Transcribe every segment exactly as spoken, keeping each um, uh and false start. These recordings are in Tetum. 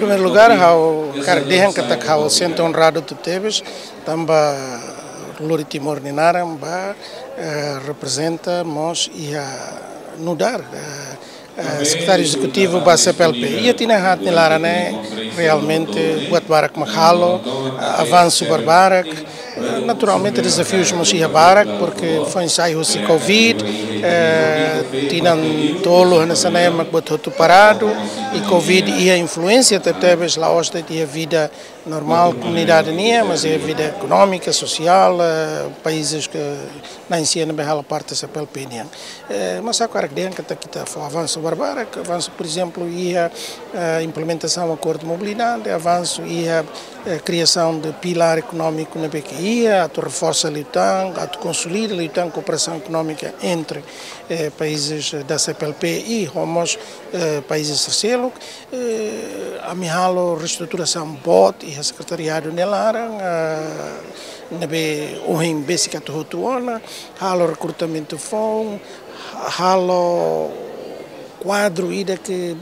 Primeiru lugar, ha'u hakarak dehan katak ha'u sente onradu tebetebes, tanba lori Timor nia naran ba, eh, reprezenta mós iha nu'udar, eh, eh, sekretáriu ezekutivu ba C P L P. Iha tinan haat nia laran ne'e realmente buat barak mak halo, eh, avansu barbarak, naturalmente dezafius mós iha barak, porque foin sai husi covid, eh, tinan tolu hanesan ne'e mak buat hotu paradu, i covid iha influénsia tebetebes la'ós de'it iha vida normál komunidade nian, mas iha vida ekonómika, sosiál, eh, países ke na'in-sia ne'ebé halo parte C P L P nian. Eh, mas ha'u hakarak dehan katak ita fó avansu barbarak, avansu, por ezemplu, iha, eh, implementasaun akordu mobilidade, avansu iha, eh, kriasaun de pilár ekonómiku ne'ebé ke iha, atu reforsa liután, atu konsolida liután kooperasaun ekonómika entre, eh, países da C P L P i ho mós, eh, países terseirus. Eh, ami halo reestruturasaun boot iha sekretariadu nia laran, eh, ne'ebé ohin besik atu hotu ona, halo rekrutamentu foun, halo kuadru ida ke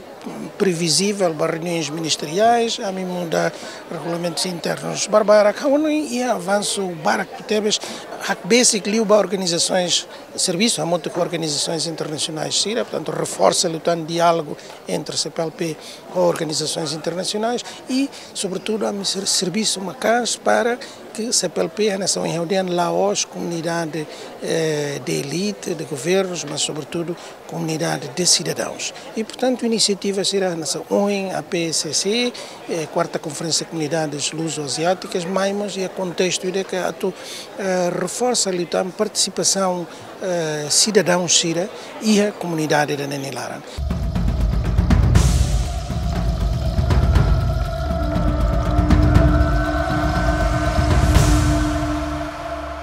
previzivel ba reuniões ministeriais, ami muda regulamentus internus barbarak, ha'u hanoin iha avansu barak tebes, hakbesik liu ba organizasoens servisu hamutuk ho organizasoens internasionais sira, portantu reforsa liután diálogu entre C P L P ho organizasoens internasionais i, sobretudu, ami ser-, servisu maka'as para ke C P L P hanesan ohin ha'u dehan la'ós komunidade, eh, de elite, de governus, mas sobretudu komunidade de sidadauns. I, portantu, inisiativa sira hanesan ohin A P C C, eh, Kuarta Konferénsia Komunidades Luso-Aziátikas, mai mós iha kontestu ida ke atu, eh, reforsa liután partisipasaun, eh, sidadaun sira iha komunidade ida-ne'e nia laran.